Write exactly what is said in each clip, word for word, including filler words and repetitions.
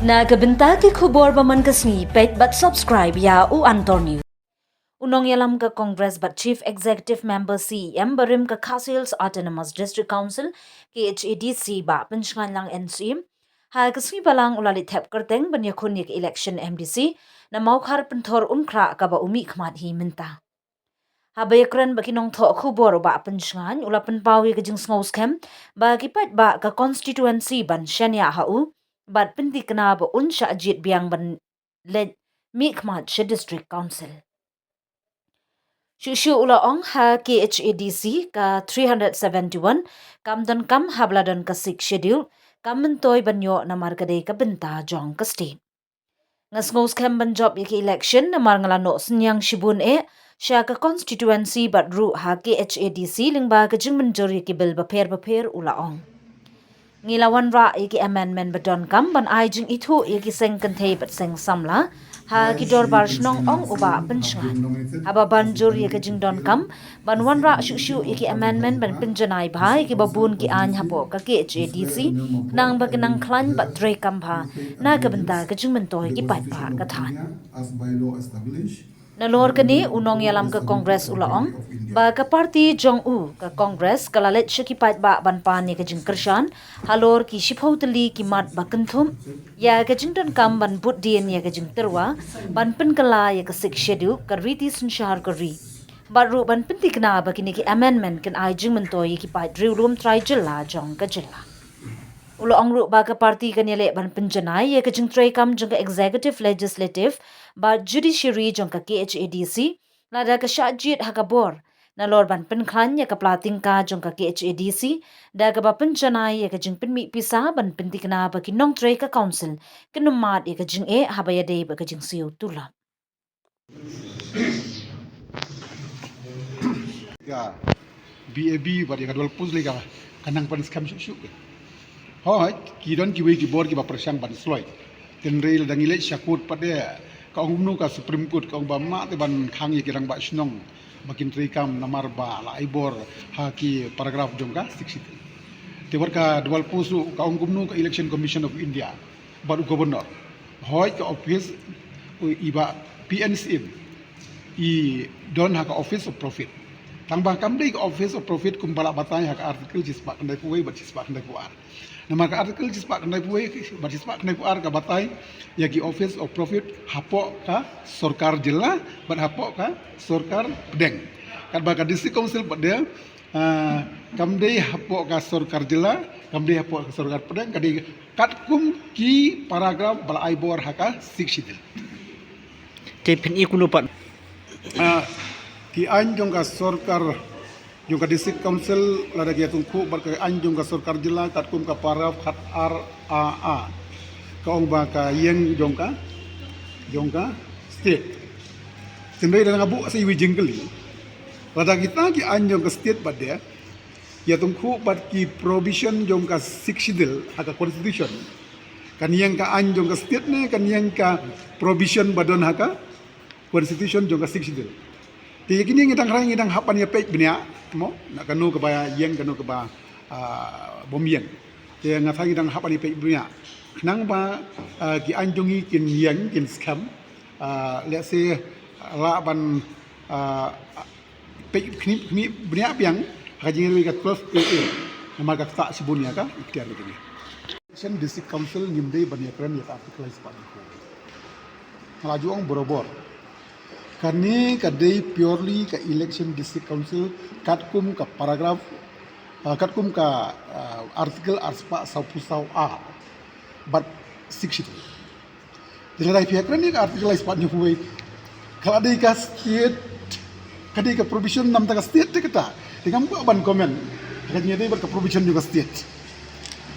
Na ka bynta ki khubor ba man ka sngi, peit bad subscribe ïa U Antor News. U nongïalam ka Congress bad Chief Executive Member C E M barim ka Khasi Hills Autonomous District Council, K H A D C, Bah Pynshngain Lang N C M, ha ka sngi Balang u la leit thep kyrteng ban ïakhun ïa ka election M D C na Mawkhar Pynthor Umkhrah kaba u mihkhmat hi mynta. Haba ïakren bad ki nongthoh khubor u Bah Pynshngain u la pynpaw ïa ka jingsngewskhem ba ki paidbah ka constituency ban shaniah ha u bad pynthikna ba un shah jied biang ban leit mihkhmat sha District Council. Shuh shuh u la ong ha K H A D C ka three hundred seventy-one kam donkam haba la don ka Sixth Schedule, kam myntoi ban ïoh namar ka dei ka bynta jong ka state. Nga sngewskhem ban jop ïa ka election namar nga la noh synñiang shibun eh sha ka constituency bad ruh ha K H A D C lyngba ka jingmynjur ïa ki bill bapher bapher, u la ong. Ngi la wanrah ïa ki amendment ba donkam ban ai jingithuh ïa ki seng kynthei bad seng samla ha ki dorbar shnong, ong u Bah Pynshngain. Haba ban jur ïa ka jingdonkam ban wanrah shuh shuh ïa ki amendment ban pynjanai bha ïa kiba bun ki aiñ hapoh ka K H A D C, khnang ba kin nang khlaiñ bad treikam bha na ka bynta ka jingmyntoi ki paidbah ka thaiñ. Nalor kane u nongïalam ka Congress u la ong ba ka party jong u ka Congress ka la leit sha ki paidbah ban pan ïa ka jingkyrshan halor ki shiphew tylli ki mat ba kynthup ïa ka jingdonkam ban bud dien ïa ka jingtyrwa ban pynkylla ïa ka Sixth Schedule, ka riti synshar ka ri, bad ruh ban pynthikna ba kine ki amendment kin ai jingmyntoi ïa ki paid riewlum trai jylla jong ka jylla. U la ong ruh ba ka party kan ïaleh ban pynjanai ïa ka jingtreikam jong ka executive, legislative bad judiciary jong ka K H A D C lada ka shah jied ha ka bor, nalor ban pynkhlaiñ ïa ka pla tyngka jong ka K H A D C da kaba pynjanai ïa ka jingpynmih pisa ban pynthikna ba ki nongtrei ka council kin ym mad ïa ka jingeh haba ïadei bad ka jingsiew tulop. Ka B A B bad ïa ka dual post lei ka, ka nang pynskhem shuh shuh ka. Hooid, ki don kiwei ki bor kiba pyrshang ban sloi. Hynrei lada ngi leit sha court pat de, ka ong kumno ka Supreme Court, ka ong ba ym lah te ban khang ïa ki rangbah shnong ba kin treikam namar ba la ai bor ha ki paragraph jong ka Sixth Schedule. Te bad ka dual post ruh ka ong kumno ka Election Commission of India bad u Governor. Hooid, ka office, u, i Bah P N Syiem i don ha ka office of profit. Tangba kam dei ka office of profit kumba la batai ha ka article shispah khyndaiphew wei bad shispah khyndaiphew ar. Namar ka article shispah khyndaiphew wei bad shispah khyndaiphew ar ka batai ïa ki office of profit hapoh ka sorkar jylla bad hapoh ka sorkar pdeng. Katba ka District Council pat de, ah, kam dei hapoh ka sorkar jylla, kam dei hapoh ka sorkar pdeng, ka dei katkum ki paragraph ba la ai bor ha ka Sixth Schedule. Te phin i kumno pat? Ah, ki aiñ jong ka sorkar, jong ka District Council, lada ki ïatyngkhuh bad ka aiñ jong ka sorkar jylla katkum ka paragraph khat ar A A, ka ong ba ka ïeng jong ka, jong ka state. Hynrei lada nga buh sa iwei i jingkylli, lada kita ki aiñ jong ka state pat de ïatyngkhuh bad ki provision jong ka Sixth Schedule ha ka constitution, kan ïeng ka aiñ jong ka state ne kan ïeng ka provision ba don ha ka constitution jong ka Sixth Schedule? Te ïa kine ngi dang rai, ngi dang hap ban ïa peit bniah mo, na kano kaba ïeng, kano kaba, ah, bym ïeng. Te nga tharai ngi dang hap ban ïa peit bniah khnang ba, ah, ki aiñ jong ngi kin ïeng, kin skhem. Ah, let's say, lah ban, ah, peit khmih, khmih bniah biang ha ka jingïarap ka twelve A A namar ka ktah shibun ïa ka iktiar ka jong ngi. Election District Council ngim dei ban ïakren ïa ka article lai spah. Nga la ju ong borabor, kane ka dei purely ka Election District Council katkum ka paragraph, ah, katkum ka, ah, article ar spah sawphew saw A bad Sixth Schedule. Te lada phi ïakren ïa ka article lai spah hynñiewphew wei, ka la dei ka state, ka dei ka provision namar ka state te kata. Te ngam kwah ban comment ha ka jingïadei bad ka provision jong ka state.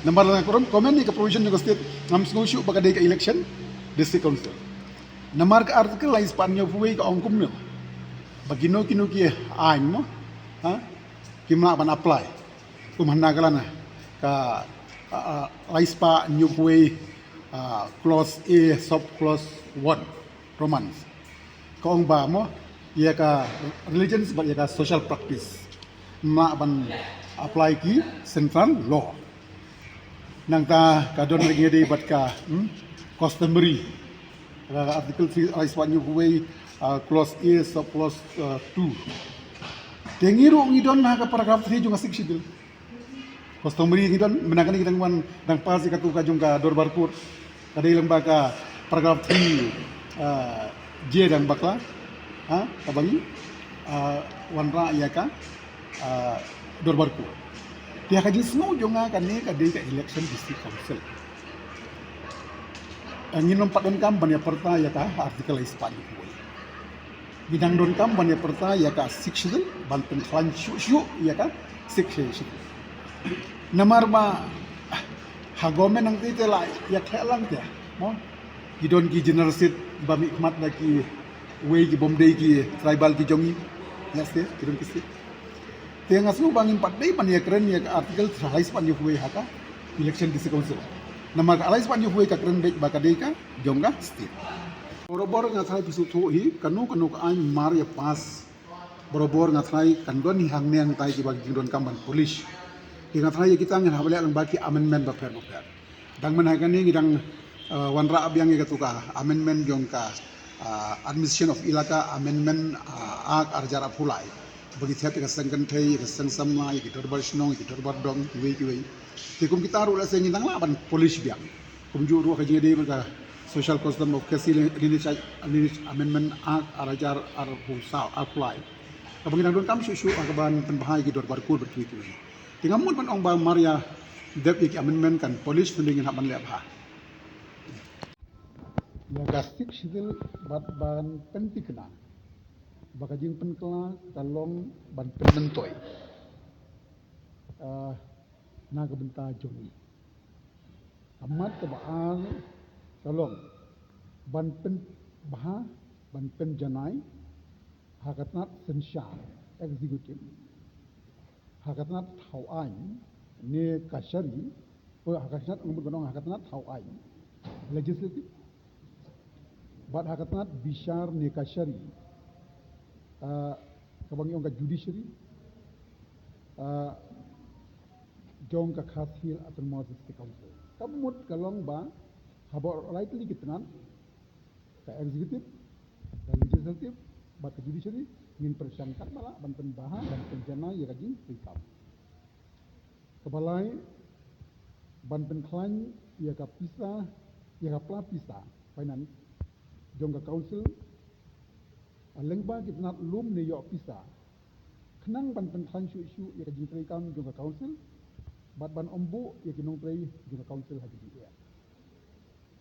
Namar lada nga comment ïa ka provision jong ka state, ngam sngew shuh ba ka dei ka Election District Council. Namar ka article lai spah hynñiewphew wei ka ong kumno, ba kino kino ki aiñ mo, ha, kim lah ban apply. Kum hana ka lana ka, ah, ah, lai spah hynñiewphew wei, ah, clause A, sub clause one, Roman. Ka ong ba mo, ïa ka religions bad ïa ka social practice ym lah ban apply ki central law. Nangta ka don ring ïadei bad ka, hmm, Customary. Article three, lai spah hynñiew phew wei, clause A, sub clause two. Te ngi ruh ngi don ha ka paragraph three jong ka Sixth Schedule. Customary ngi don, mynta kane ngi dang wan dang pass ïa katu ka jong ka Dorbar Court. Ka dei lyngba ka paragraph three, J dang bakla. Ha, kaba ngi wanrah ïa ka Dorbar Court. Te ha ka jingsngew jong nga kane ka dei ka election district council. Ngin ym pat donkam ban ïa pyrta ïa ka article lai spah hynñiew phew wei. Ngi dang donkam ban ïa pyrta ïa ka Sixth Schedule, ban pynkhlaiñ shuh shuh ïa ka Sixth Schedule. Namar ba ha government nangta te la ïa khleh lang te mo. Ki don ki general seat ba mihkhmat da kiwei ki bym dei ki tribal ki jong ngi. Ïa te ki don ki seat. Te nga sngew ba ngim pat dei ban ïa kren ïa ka article lai spah hynñiew phew wei ha ka election district council. Namar ka lai spah hynñiew phew wei ka kren beit ba ka dei ka jong ka state. Barabor nga tharai phi sngewthuh hi, kano kano ka aiñ mar ïa pass, barabor nga tharai kan don hi hangne hangtai kiba jingdonkam ban polish. Te nga tharai ïa kita ngin hap leh lyngba ki amendment bapher bapher. Dang mynta kane ngi dang wanrah biang ïa katu ka amendment jong ka Administration of Elaka Amendment Act ar hajar arphew lai. Ba ngi thep ïa ka seng kynthei, ïa ka seng samla, ïa ki dorbar shnong, ïa ki dorbar dong, kiwei kiwei. Te kum kita ruh lehse ngi dang lah ban polish biang. Kumjuh ruh ka jingïadei bad ka Social Custom of Khasi Lineage Amendment Act ar hajar arphew saw, arphew lai. Kaba ngi dang donkam shuh shuh ha kaban pynbha ïa ki Dorbar Court bad kiwei kiwei. Te ngam mut ban ong ba mar ïa dep ïa ki amendment kan polish, tang ba ngin hap ban leh bha ïa ka Sixth Schedule bad ban pynthikna ba ka jingpynkylla ka long ban pynmyntoi na ka bynta jong ngi. Ka mat kaba ar ka long ban pynbha, ban pynjanai ha ka tnat synshar, executive, ha ka tnat thaw aiñ ne kashari, ha ka tnat, ha ka tnat thaw aiñ, legislative, bad ha ka tnat bishar ne kashari, kaba ngi ong ka judiciary jong ka Khasi Hills Autonomous District Council. Ka mut ka long ba haba lai tylli ki tnat, ka executive, ka legislative bad ka judiciary, ngin pyrshang katba lah ban pynbha, ban pynjanai ïa ka jingtrei kam. Kaba lai, ban pynkhlaiñ ïa ka pisa, ïa ka pla pisa finance jong ka council lyngba ki tnat lum ne ïoh pisa, khnang ban pynkhlaiñ shuh shuh ïa ka jingtrei kam jong ka council bad ban ym buh ïa ki nongtrei jong ka council ha ki jingeh.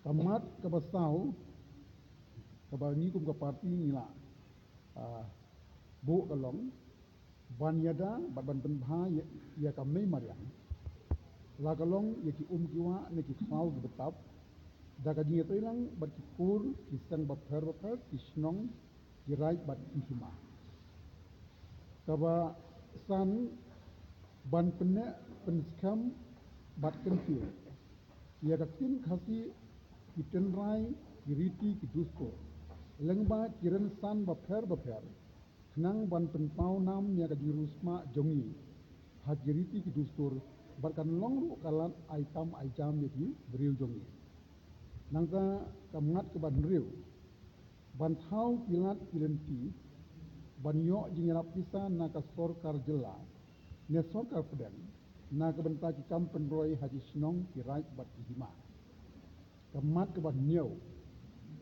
Ka mat kaba saw kaba ngi kum ka party ngi la buh ka long ban ïada bad ban pynbha ïa ka mei mariang, la ka long ïa ki um ki wah ne ki khlaw ki btap, da ka jingïatreilang bad ki kur, ki seng bapher bapher, ki shnong, ki raid bad ki hima. Kaba san, ban pynneh pynskhem bad kyntiew ïa ka ktien Khasi, ki tynrai, ki riti, ki dustur lyngba ki rynsan bapher bapher, khnang ban pynpaw nam ïa ka jingriewspah jong ngi ha ki riti ki dustur, bad kan long ruh ka lad ai kam ai jam ïa ki briew jong ngi. Nangta ka mat kaba hynriew, ban thaw ki lad ki lynti ban ïoh jingïarap pisa na ka sorkar jylla ne sorkar pdeng na ka bynta ki kam pynroi ha ki shnong, ki raid bad ki hima. Ka mat kaba hynñiew,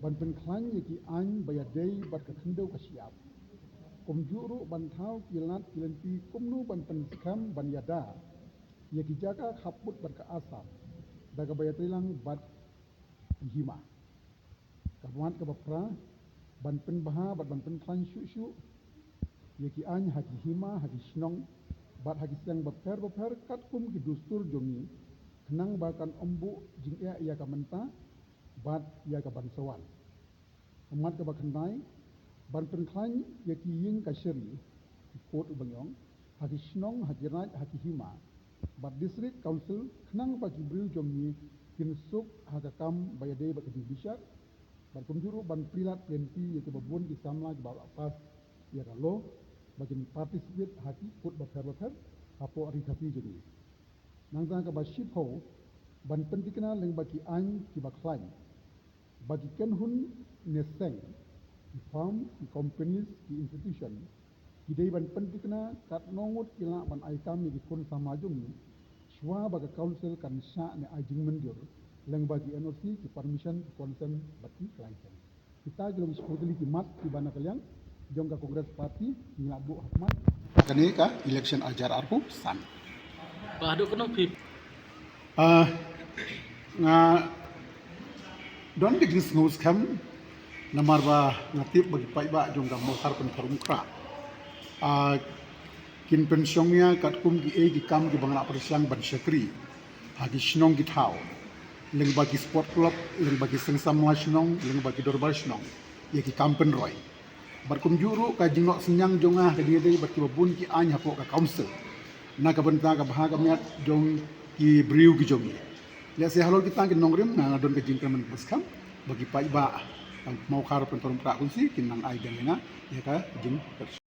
ban pynkhlaiñ ïa ki aiñ ba ïadei bad ka khyndew ka shyiap. Kumjuh ruh ban thaw ki lad ki lynti kumno ban pynskhem ban ïada ïa ki jaka khappud bad ka Assam da kaba ïatreilang bad ki hima. Ka mat kaba phra, ban pynbha bad ban pynkhlaiñ shuh shuh ïa ki aiñ ha ki hima, ha ki shnong bad ha ki seng bapher bapher katkum ki dustur jong ngi, khnang ba kan ym buh jingeh ïa ka mynta bad ïa ka ban sa wan. Ka mat kaba khyndai, ban pynkhlaiñ ïa ki ïing kashari, ki court uba ngi ong, ha ki shnong, ha ki raid, ha ki hima bad district council, khnang ba ki briew jong ngi kin suk ha ka kam ba ïadei bad ka jingbishar. Bad kumjuh ruh ban plie lad plie lynti ïa kiba bun ki samla kiba la pass ïa ka law ba kin participate ha ki court bapher bapher hapoh Ri Khasi jong ngi. Nangta kaba shiphew, ban pynthikna lyngba ki aiñ kiba khlaiñ Ba ki kynhun ne seng, ki firm, ki companies, ki institution, ki dei ban pynthikna katno ngut ki lah ban ai kam ïa ki khun samla jong ngi shuwa ba ka council kan shah ne ai jingmynjur lyngba ki N O C, ki permission, ki consent bad ki license. Kita ki long ki shiphew tylli ki mat kiba na ka liang jong ka Congress Party ngi la buh ha khmat kane ka election ar hajar arphew san. Ba haduh kano phi? Ah, nga don ka jingsngew skhem namar ba nga tip ba ki paidbah jong ka Mawkhar Pynthorumkhrah, ah, kin pynshong ïa katkum kiei ki kam kiba nga la pyrshang ban shakri ha ki shnong ki thaw, lyngba ki sport club, lyngba ki seng samla shnong, lyngba ki dorbar shnong, ïa ki kam pynroi. Bad kumjuh ruh ka jingnoh synñiang jong nga ka jingïadei bad kiba bun ki aiñ hapoh ka council na ka bynta ka bha ka miat jong ki briew ki jong ngi. Lehse halor kita ki nongrim nga don ka jingkyrmen kaba skhem ba ki paidbah ka Mawkhar Pynthorumkhrah Constituency kin nang ai beiñ ïa nga ïa ka jingkyrmen.